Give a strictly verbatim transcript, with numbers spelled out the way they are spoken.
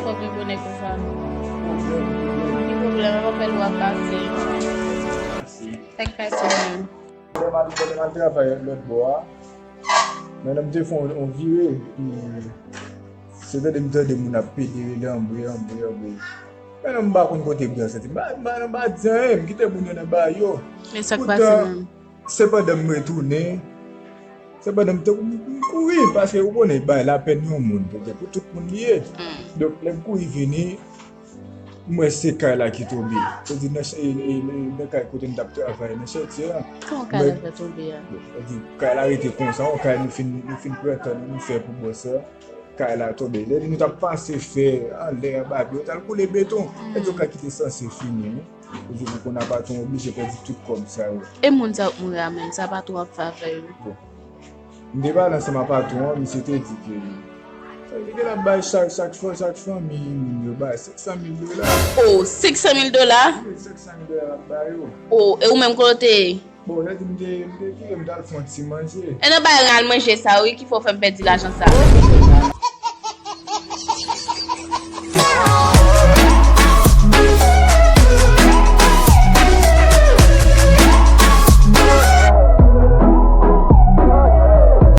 Fò vin bonè konsa. Ki pwoblèm? Mwen pa fè lwa pase. Sa k pase menm? Lè m al, lè m al travay lòt bò a, men lè m te fè yon, yon vire, epi se tande m tande moun ap pede rele anbre, anbre, anbre. Men m pa konn kote bri an soti. M pa, m pa, m pa di anyen, m kite moun yo nan bagay yo. Men sa k pase menm? Poutan, se pandan m retounen, se pandan m te, m, m kouri, paske ou konnen, bay lapèn yon moun, pou, pou tout moun li ye. Donk, lè m kouri vini, m wè se kay la ki tonbe. Se di nan, e, e, e, nan kay kote m t ap travay, nan chantye a. Kòman kay la fè tonbe a? Bon, se di, kay la rete konsa, yon kay nou fin, nou fin pran tan nou, nou fè pou bò sa. Kay la tonbe. Lè nou t ap pase fè anlè a, bagay yo t al koule beton. Lè yo kay ki te sanse fini, wi. Epi pou konn a patwon oblije pèdi tout kòb sa yo. E moun sa yo k mouri a menm, sa patwon ap fè avè yo? Bon. M te pale ansanm a patwon an, misye te di ke sa li gen l ap bay chak, chak, chak fanmi moun yo bay senk san mil dola. Oh, senk san mil dola? Wi, senk san mil dola l ap bay yo. Oh, e ou menm kote? Bon, lè di m te, m te kite m t al fè yon ti manje. E nan bay al manje sa, wi, ki fè w fè m pèdi lajan sa.